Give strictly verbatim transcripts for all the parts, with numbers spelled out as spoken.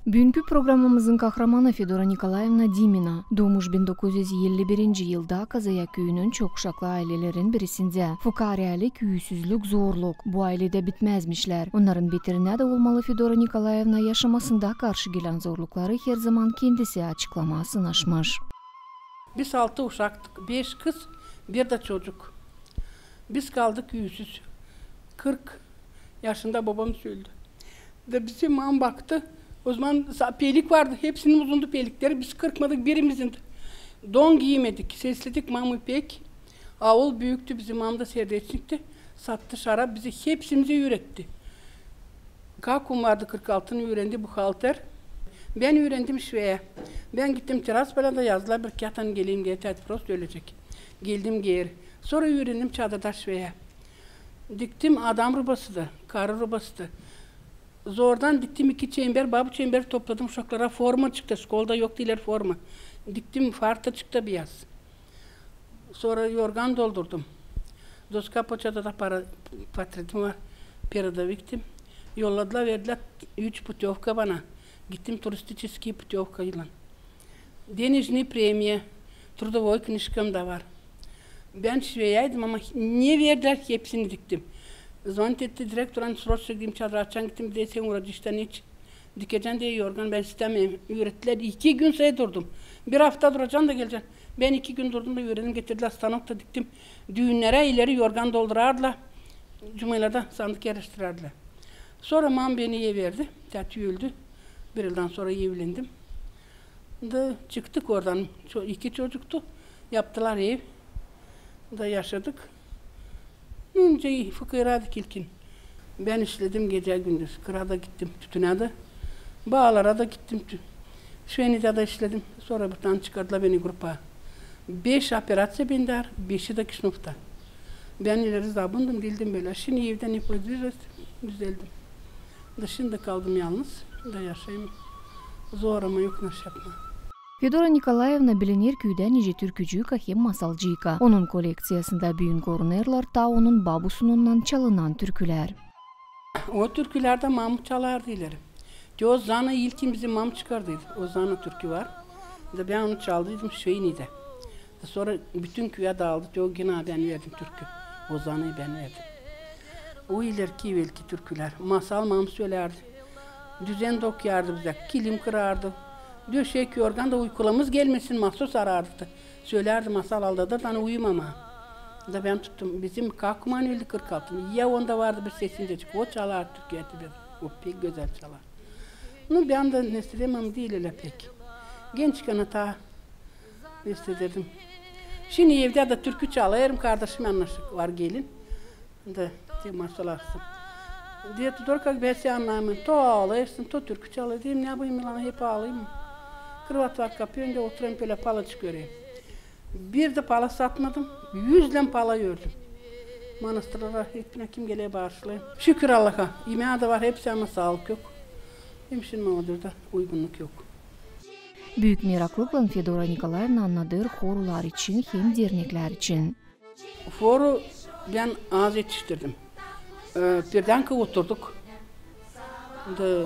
Büünkü programamızın kahramanı Fedora Nikolaevna Dimina. Duumuş bin dokuz üz elli birinci yılda Kazaya küüyünün çok uşaklı aylelerin birisindä. Fukaarälük, üüsüzlük, zorluk bu ayledä bitmäzmişlär. Onnarın beterinä dä olmalı, Fedora Nikolaevna yaşamasında karşı gelän zorlukları herzaman kendisi açıklamaa sınaşmış. Biz altı uşaktık. Beş kız, bir dä çocuk. Biz kaldık üüsüz. Kırk yaşında babamız öldü. Da bizi mam baktı. O zaman sa-, pelik vardı. Hepsinin uzundu pelikleri. Biz kırkmadık birimizin. Don giimedik. Sesledik mamı pek. Aul büüktü. Bizim mam da serdeçnikti. Sattı şarap. Bizi hepsimizi üüretti. Kakum vardı kırk altının, üürendi buhalter. Bän üürendim şveyä. Bän gittim Tiraspolyada, yazdılar bir kiyat, ani geleyim, geri tät prost ölecek. Geldim geri. Sora üürendim çadırda şveyä. Diktim adam rubası da, karı rubası da. Zordan diktim iki çember, babu çemberi topladım uşaklara, forma çıktı, şkolda yoktu ileri forma. Diktim fartaçık da biyaz. Sora yorgan doldurdum. Doska poçada da para, portretim var. Perodovik diktim. Yolladılar, verdilär üç putövka bana. Gittim turistiçeskiy putövkaylan. Denejnıy premiya, trudovoy knijkam da var. Bän şveyaydım, ama ne verdilär, hepsini diktim. Zvonit etti direktor, ani sroçno gideyim çadıra, açan gittim, dedi, sen uğraşaceksan iç. Dikecän deyni yorgan, bän istämeerim. Üürettilär, iki gün sä durdum. Bir afta duracan da gelecän. Bän iki gün durdum da üürendim, getirdilär stanok da diktim. Düünnärä ileri yorgan doldurardılar. Cumalarda sandık erleştirärdiler. Sora mam beni everdi. Tät öldü. Bir yıldan sora evlendim. Da çıktık oradan. Ço-, iki çocuktu. Yaptılar ev. Da yaşadık. Önce fıkıraydık ilkin. Bän işledim gecä gündüz. Kıra da gittim, tütünä dä. Baalara da gittim. Tü-, Şvenitadä işledim. Sora bir tane çıkardılar beni grupaya. Beş operaţiya bendä var, beşi dä Kişinövda. Bän ileri zabundum, diildim bölä. Şindi evdä ne pozdvižnost, düzeldim. Da şindi kaldım yalnız, da yaşêêrım. Zor, ama yok ne iş yapmaa. Fedora Nikolaevna biliner küüdä nicä türküciyka hem masalcıyka. Onun kolekţiyasında büün görünerlär taa onun babusununnan çalınan türkülär. O türkülerdä mamı çalardı ileri. Te o zana ilkin bizim mam çıkardıydı. O zana türkü var. Da bän onu çaldıydım Şvenitadä. Da sora bütün küüyä daaldı. Te o ginä bän verdim türkü. O zanayı bän verdim. O ilerki evelki türkülär. Masal mam sölärdi. Düzen dä okuyardı bizä. Kilim kırardı. Döşek, yorgan da uykulamız gelmesin, mahsus arardık da. Sölärdi masal, aldadardı, ani uyumamaa. Da bän tuttum. Bizim kakuman öldü kırk altın. Ya onda vardı bir sesindecik. O çalardı türkü, etti bir. O pek gözäl çalar. Nu, bän dä nesledemem diil ölä pek. Gençkän taa neslederdim. Şindi evdä dä türkü çalêrım, kardaşım annaşık var gelin. Da te masal açsın. Deer, dur kak, bän seni annêêrım. To aalêêrsın, to türkü çalêêrsın. Deerim, ne yapayım, Milana, hep aalêêrım. Krıvat var kapı önündä, oturêrım bölä, palaçık örerim. Bir dä pala satmadım. Üzlän pala ördüm. Manastırlara hepsinä kim geler, baaşlêêrım. Şükür Allaha, imeer dä var hepsi, ama saalık yok. Hem şindi maadırda uygunnuk yok. Büük meraklılıklan Fedora Nikolaevna annadêr horular için hem derneklär için. Horu bän az etiştirdim. E, Perdanka oturduk. Da,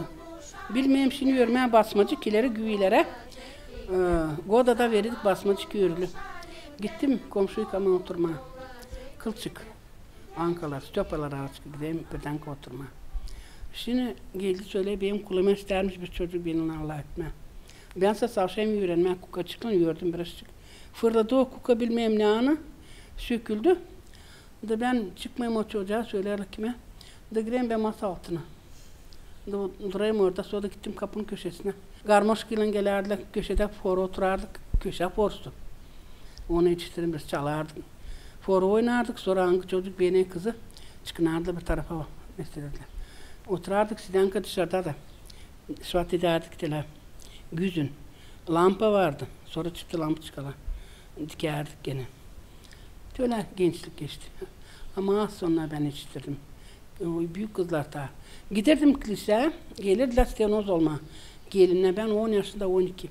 bilmeerim, şindi örmää basmacık ileri güvilerä. E, Godada verirdik basmacık örülü. Gittim komşuykaman oturmaa. Kılçık. Ankalar, Stepaylar araçık gideyim Perdanka oturmaa. Şindi geldi, söleer, benim kuluma istärmiş bir çocuk benimnän alay etmää. Bän sä savşêêrım üürenmää kukaçıklan, ördüm birazçık. Fırladı o kuka, bilmeerim ne ana, söküldü. Da bän çıkmayım o çocaa, söleerlär kimä. Da girerim bän masa altına. Da durêrım orada, sora da gittim kapunun köşesinä. Garmoşkaylan gelärdilär, köşedä horu oturardık, köşä horusu. Onu etiştirdim, biz çalardık. Horu oynardık, sora angı çocuk beener kızı, çıkınardı bir tarafa, neslederdi. Oturardık sidanka dışarda da. Şuat edärdik telä. Güzün. Lampa vardı. Sora çıktı lampa çıkalı. Dikärdik genä. Tölä gençlik geçti. Ama az sora bän etiştirdim. O büük kızlar taa. Giderdim klisää, gelirdilär stenoz olmaa. Gelinnär, bän on yaşında, on iki.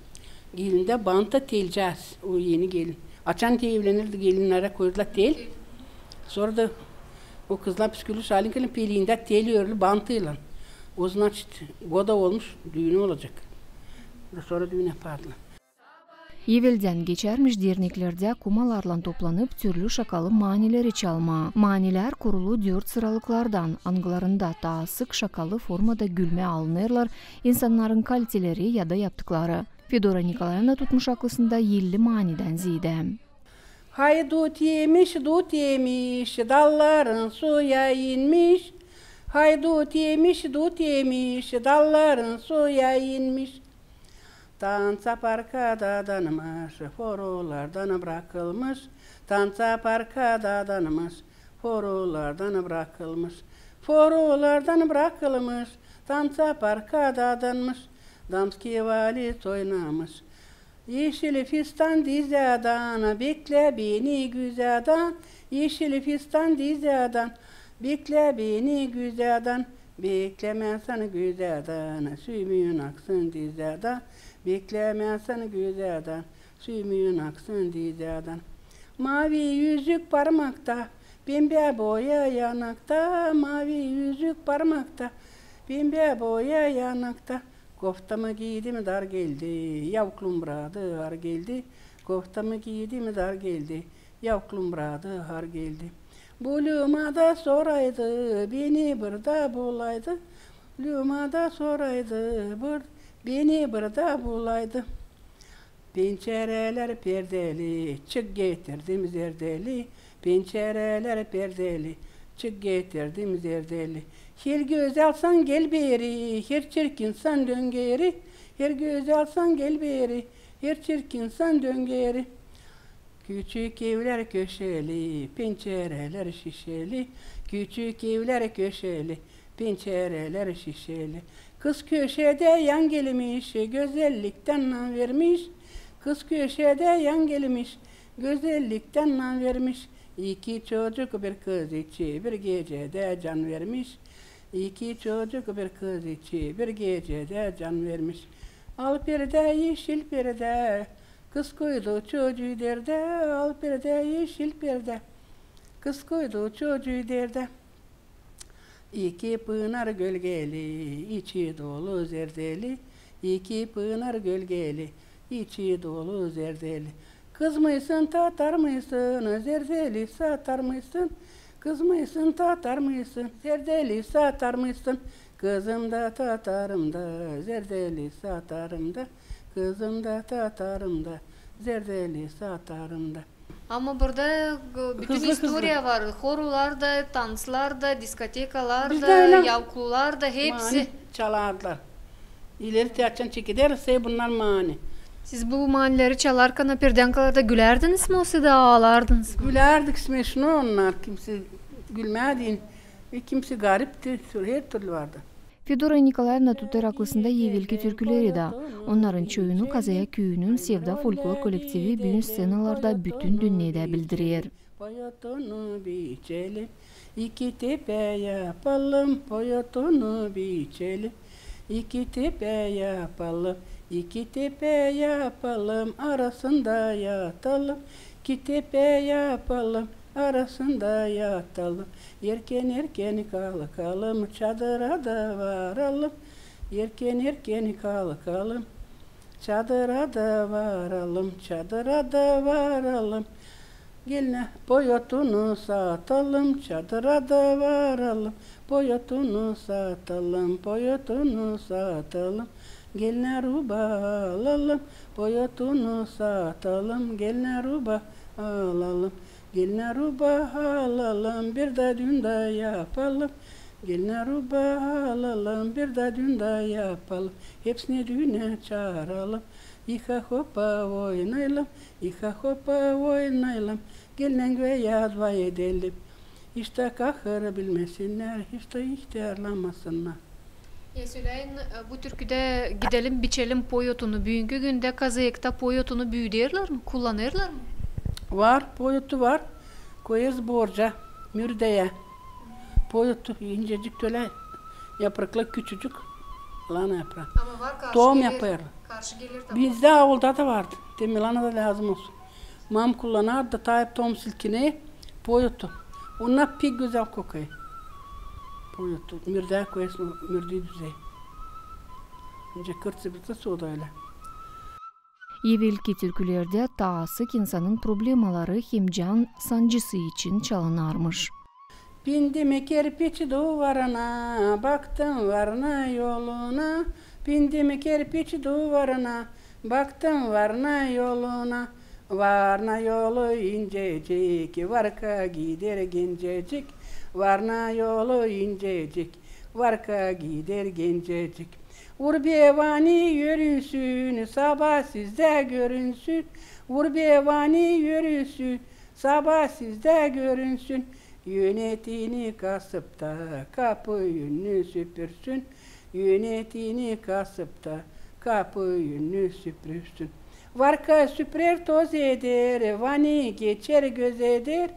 Gelindä banta telcääz, o eni gelin. Açan te evlenirdi, gelinnärä koydular tel. Sora da o kızlar püsküllü şalinkalan, peliindä tel örülü bantıylan. O, значит, Goda olmuş, düünü olacek. Sora düünä patla. Eveldän geçärmiş derneklerdä kumalarlan toplanıp, türlü şakalı manileri çalmaa. Manilär kurulu dört sıralıklardan, angılarında taa sık şakalı formada gülmää alınêrlar insannarın kaliteleri ya da yaptıkları. Fedora Nikolaevna tutmuş aklısında elli manidän zeedä. Haydut emiş, dut emiş, dalların suya inmiş. Haydut emiş, dut emiş, dalların suya inmiş. Tanţa parka dadanmış, forulardan brakılmış. Tanţa parka dadanmış, forulardan brakılmış. Forulardan brakılmış, tanţa parka dadanmış. Damski valis oynamış. Eşil fistan dizädän, beklä beni güzädän. Eşil fistan dizädän, beklä beni güzädän. Beklämäsän güzädän, sümüün aksın dizädän. Beklämäsän güzädän, sümüün aksın dizädän. Mavi üzük parmakta, pembä boya yanakta. Mavi üzük parmakta, pembä boya yanakta. Koftamı giydim, dar geldi, yavklum burada har geldi. Koftamı giydim, dar geldi, yavklum burada har geldi. Buluma da soraydı, beni burada bulaydı. Buluma da soraydı, bur-, beni burada bulaydı. Pençerelär perdeli, çık getirdim zerdeli. Pençerelär perdeli, çık getirdim zerdeli. Her gözälsan gel beri, her çirkinsan dön geri. Her gözälsan gel beri, her çirkinsan dön geri. Küçük evlär köşeli, pençerelär şişeli. Küçük evlär köşeli, pençerelär şişeli. Kız köşedä yan gelmiş, gözelliktän nam vermiş. Kız köşedä yan gelmiş, gözelliktän nam vermiş. İki çocuk, bir kız, içi bir gecedä can vermiş. İki çocuk, bir kız, içi bir gecedä can vermiş. Al perdä, eşil perdä, kız koydu çocuu derdä. Al perdä, eşil perdä, kız koydu çocuu derdä. İki pınar gölgeli, içi dolu zerdeli. İki pınar gölgeli, içi dolu zerdeli. Kızmıysın, tatarmıysın, zerdeli satarmıysın? Kızmıysın, tatarmıysın, zerdeli satarmıysın? Kızım da tatarım da, zerdeli satarım da. Kızım da tatarım da, zerdeli satarım da. Ama burada, e, bütün istoriya var. Horular da, tanslar da, diskotekalar da, yavklular da, hepsi. Mani çalardılar. İleri açan çekeder, şey bunnar mani. Siz bu manileri çalarkan, perdän kalarda gülärdiniz mi, osa da aalardınız mı? Gülärdik, smeşno onnar, kimsä gülmädi. E, kimsä garipti, her türlü vardı. Fedora Nikolaevna tutêr aklısında evelki türküleri da. Onnarın çoyunu Kazaya küüyünün Sevda folklor kollektivi büün sţenalarda bütün dünnedä bildirer. Poy otunu biçelim, iki tepä yapalım, poy otunu biçelim. İki tepä yapalım, iki tepä yapalım, arasında yatalım. İki tepä yapalım, arasında yatalım. Erken-erken kalkalım, çadıra da varalım. Erken-erken kalkalım, çadıra da varalım, çadıra da varalım. Gelin, poy otunu satalım, çadıra da varalım. Poy otunu satalım, poy otunu satalım. Gelin, aruba alalım, poy otunu satalım. Gelin, aruba alalım. Gelin, aruba alalım, bir dä düün dä yapalım. Gelin, aruba alalım, bir dä düün dä yapalım. Hepsini düünä çaaralım. İha-hopa oynayalım, iha-hopa oynayalım. Gelin, engvä yadva edelim. Hiç dä kahır bilmesinnär, hiç dä ihtärlamasınnar. E, söläyin, e, bu türküdä gidelim, biçelim poy otunu. Büünkü gündä Kazayekta poy otunu büüderlär mi, kullanêrlar mı? Var, poy otu var. Koyêrız borca, mürdeyä. Poy otu incecik tölä, yaprıklı küçücük, lana yapraa. Ama var, karşı geler. Tom yapêrlar. Karşı geler, tamam. Bizdä avulda da vardı. Te milana da lääzım olsun. Mam kullanardı, taa tom silkinä, poy otu. Onnar pek gözäl kokêr. Poy otu. Mürdeyä koyêrsın, mürdüü düzey. İnce kırtsıbıtı soda ölä. Evelki türkülerdä taa sık insanın problemaları hem can sancısı için çalınarmış. Bindim kerpiç duvarına, baktım Varna yoluna. Bindim kerpiç duvarına, baktım Varna yoluna. Varna yolu incecik, Varka gider gencecik. Varna yolu incecik, Varka gider gencecik. Vur be Vani yörünsün, sabaa sizdä görünsün. Vur be Vani yörünsün, sabaa sizdä görünsün. Yönetini kasıp ta kapı önünü süpürsün. Yönetini kasıp ta kapı önünü süpürsün. Varka süpürer toz eder, Vani geçer göz eder.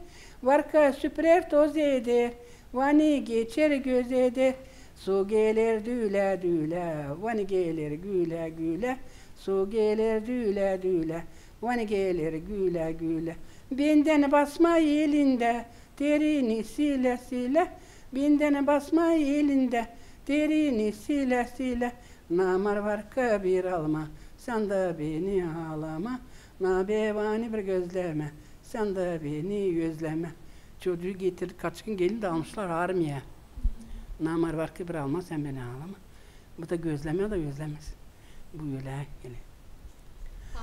Varka süpürer toz eder, Vani geçer göz eder. Su geler dülä dülä, Vani geler gülä gülä. Su geler dülä dülä, Vani geler gülä gülä. Bendän basma elindä, terini silä silä. Bendän basma elindä, terini silä silä. Namar Varka bir alma, sän dä beni alama. Na be Vani bir gözlemä, sän dä beni özlemä. Çocuğu getirdi, kaçkın gelin dä almışlar armiyaya. Namar Varka bir alma, sän beni alama. Bu da gözlemä dä özlemez. Bu ölä yine.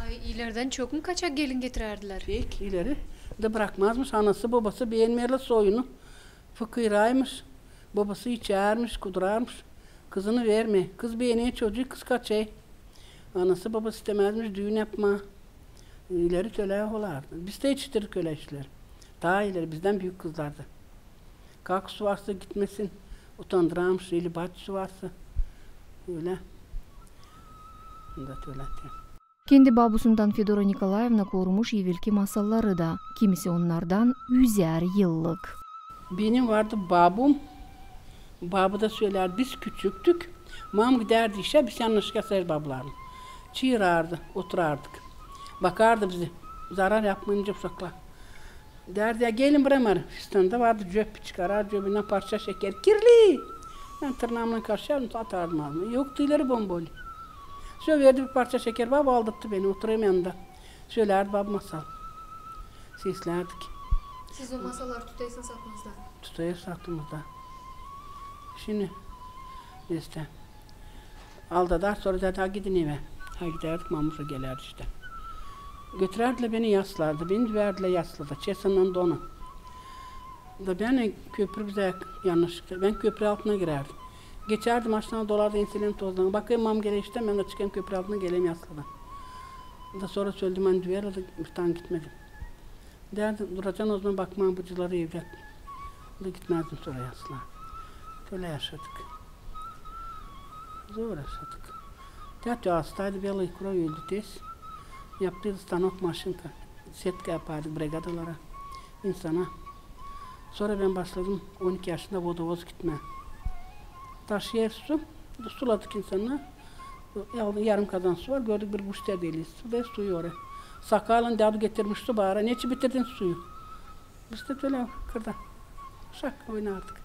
Ay, ilerdän çok mu kaçak gelin getirärdilär? Pek ileri. Da brakmazmış, anası, bobası beenmeerlär soyunu. Fıkıraymış. Bobası içärmiş, kudurarmış. Kızını vermeer. Kız beener çocuğu, kız kaçêr. Anası, bobası istämäzmiş düün yapmaa. İleri ölä olardı. Biz dä etiştirdik ölä işleri. Taa ileri bizdän büük kızlardı. Kakusu varsa gitmesin, utandırarmış, eli bacısı varsa. Ölä. Bunda ölä. Kendi babusundan Fedora Nikolaevna korumuş evelki masalları da, kimisi onnardan üzär yıllık. Benim vardı babum, babu da sölärdi, biz küçüktük, mam gidärdi işä, biz yannışka sayar babularla. Çıyırardı, oturardık. Bakardı bizi, zarar yapmayın uşaklar. Därdi: "Ya gelin buraya." Fistanda vardı cöp, çıkarar cöbündän parça şeker. Kirli! Bän tırnaamnan kaşıyardım, atardım aazıma. Yoktu ileri bomboli. Söverdi bir parça şeker, babu aldırttı beni, oturêrım yanında. Sölärdi babu masal. Seslärdik. Siz o masalları tutêrsınız aklınızda? Tutêrız aklımızda. Şindi işte. Aldadar, sora därdi: "Ha gidin evä." Ha gidärdik, mamuza gelärdi işte. Götürärdilär beni yaslarda, beni düvärdilär yaslarda, çesannan dona. Da bän, köprü bizä yannışlıkta, bän köprü altına girärdim. Geçärdim, maşinalar dolardı, enselerim tozlandı. Bakêrım, mam geler iştän, bän dä çıkêrım köprü altına, gelerim yasladan. Da sora söledim, ani düvärlär, da bir taa gitmedim. Därdim, duracan o zaman bakmaa bacıları evdä. Da gitmäzdim sora yaslıa. Bölä yaşadık. Zor yaşadık. Tät hastaydı, белая кровь, öldü tez. Yaptıydı stanok maşinka. Setka yapardık brigadalara, insana. Sora bän başladım on iki yaşında vodovoz gitmää. Taşıyêr su, suladık insannar. Yarım kazan su var, gördük bir guş tedeli. Su da suyu oraya. Sakaylan dädu getirmiş su, baarar: "Neçin bitirdin suyu?" Biz dä bölä kırda uşak oynardık.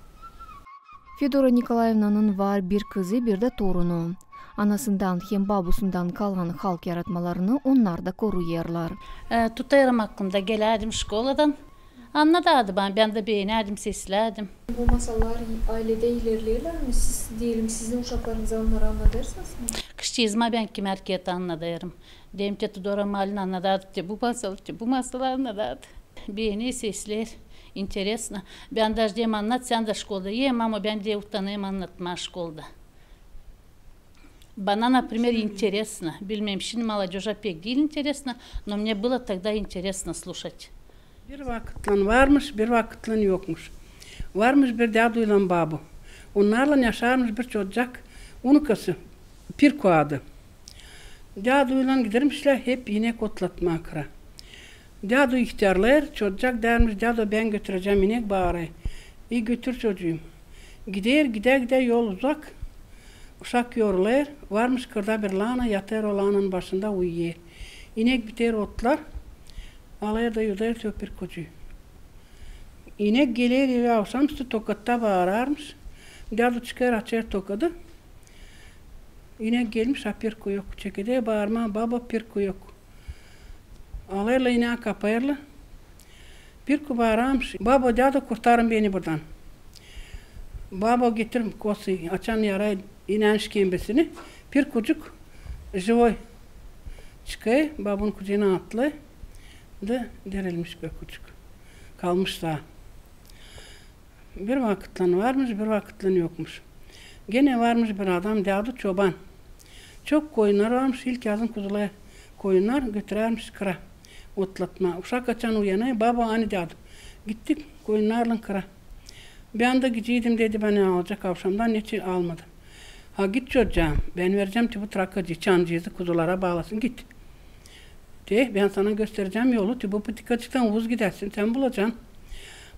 Fedora Nikolaevnanın var bir kızı, bir dä torunu. Anasından hem babusundan kalan halk yaratmalarını onnar da koruyêrlar. E, tutêrım aklımda, gelärdim şkoladan. Annadardı bana, bän dä beenärdim, seslärdim. Bu masallar ailedä ilerleerlär mi? Siz, deyelim, sizin uşaklarınıza onnarı annadêrsınız mı? Kızçıızıma bän kimär kerä annadêrım. Deyim, teti Dora maalin annadardı te bu masalı, te bu masalı annadardı. Beener, sesleer. İnteresno. Bän daje deyim: "Annat sän dä şkolda." "E, mamo, bän de utanêrım annatmaa şkolda." Bana, например, интересно. Bilmeerim, şindi молодёжа pek diil интересно, но мне было тогда интересно слушать. Bir vakıtlan varmış, bir vakıtlan yokmuş. Varmış bir däduylan babu. Onnarlan yaşarmış bir çocuk, unukası, Pirko adı. Däduylan gidermişlär hep inek otlatmaa kıra. Dädu ihtärlêêr, çocuk därmiş: "Dädu, bän götürecäm inek", baarar. "İi, götür, çocuum." Gider, gider, gider, yol uzak. Uşak yorulêr, varmış kırda bir laana, yatêr o laananın başında, uyuyêr. İnek biter otlar, alêr da yudêr o Pirkocuyu. İnek geler evä avşamüstü, tokattan baararmış. Dädu çıkêr, açêr tokadı. İnek gelmiş, a Pirko yok. Çekeder baarmaa: "Babo, Pirko yok." Alêrlar inää, kapêêrlar. Bir kubarmış: «Babo, dädu, kurtarın beni buradan.» Babo getirip kosa, açan yaray inän işkembesini, bir kucuk живой çıkêr, babonun kucuuna atlêêr, da dirilmiş bir kucuk. Kalmış saa. Bir vakıtlan varmış, bir vakıtlan yokmuş. Genä varmış bir adam, dädu, çoban. Çok koyunnar varmış, ilk yazın kuzular, koyunnar götürärmiş kıra otlatmaa. Uşak açan uyanêr: «Babo, ani dädu?» «Gittik koyunnarlan kıra.» «Bän dä gideydim, dedi, bana alacek avşamdan, neçin almadı?» «Ha, git, çocuum, bän verecäm ti bu trakacıı, çancıızı kuzulara baalasın, git. Te, bän sana gösterecäm yolu, ti bu patikacıktan uz gidärsin, sän bulacan.»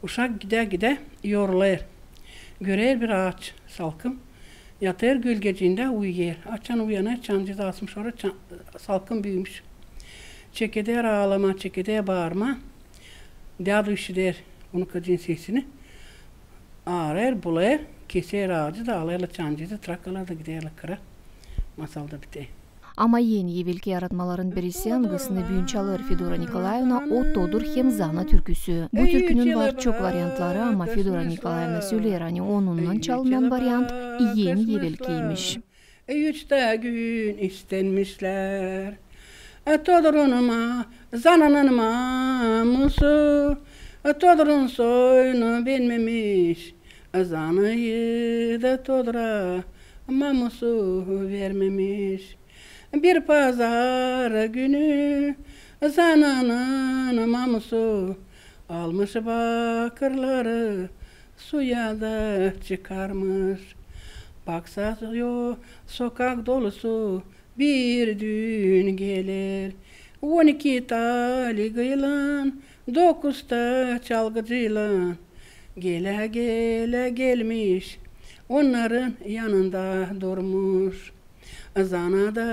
Uşak gidä-gidä yorulêr. Görer bir aaç, salkım. Yatêr gölgeciindä, uyuyêr. Açan uyanêr, çancıızı asmış ora, ça-, salkım büümüş. Çekeder aalamaa, çekeder baarmaa. Dädu işider unukacıın sesini. Aarêr, bulêr, keser aacı da alêrlar çancıızı, trakalar da gidärlär kıra. Masal da biter. Ama en evelki yaratmaların birisi, angısını büün çalêr Fedora Nikolaevna, o Todur hem Zana türküsü. Bu türkünün var çok variantları, ama Fedora Nikolaevna söleer, ani onunnan çalınan variant en evelkiymiş. Üç dä gün istenmişlär. E, Todurun ma-, Zananın mamusu, e, Todurun soyunu beenmemiş. E, Zanayı da Todura mamusu vermemiş. Bir pazar günü Zananın mamusu almış bakırları, suya da çıkarmış. Baksa, yo-, sokak dolusu bir düün geler. On iki taligaylan, dokuz da çalgıcıylan. Gelä-gelä gelmiş, onnarın yanında durmuş. Zana da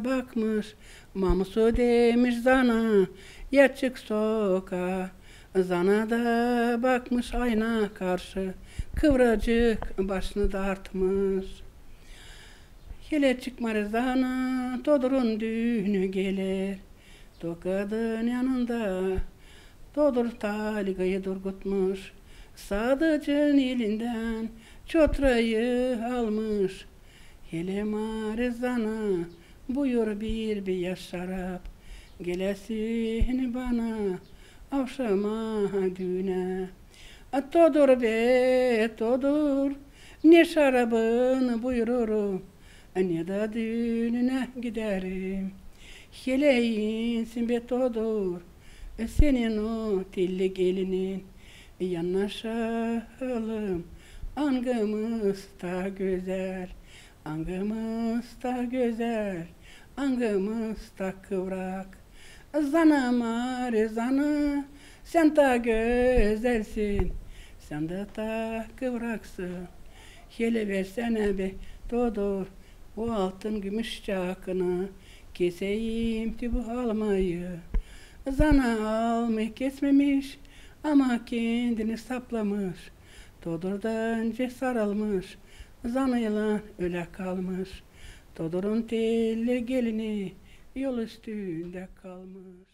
bakmış, mamusu demiş Zana, ya çık sokaa. Zana da bakmış ayna karşı, kıvracık başını dartmış. Hele çıkmêêr Zana, Todurun düünü geler. Tokadın yanında Todur taligayı durgutmuş. Sadıcıın elindän çotrayı almış. Hele, Mari Zana, buyur bir biyaz şarap, geläsin bana avşama düünä. A, Todur be, Todur, ne şarabını buyururum, ne dä düününä gidärim. Hele insin be, Todur, senin o telli gelinin, yanaşalım, angımız taa gözäl, angımız taa gözäl, angımız taa kıvrak. Zana, Mari Zana, sän taa gözälsin, sän dä taa kıvraksın. Hele versänä be, Todur, o altın gümüş çakını, keseyim ti bu almayı. Zana almayı kesmemiş, ama kendini saplamış. Todur da öncä sarılmış, Zanaylan ölä kalmış. Todurun telli gelini yol üstündä kalmış.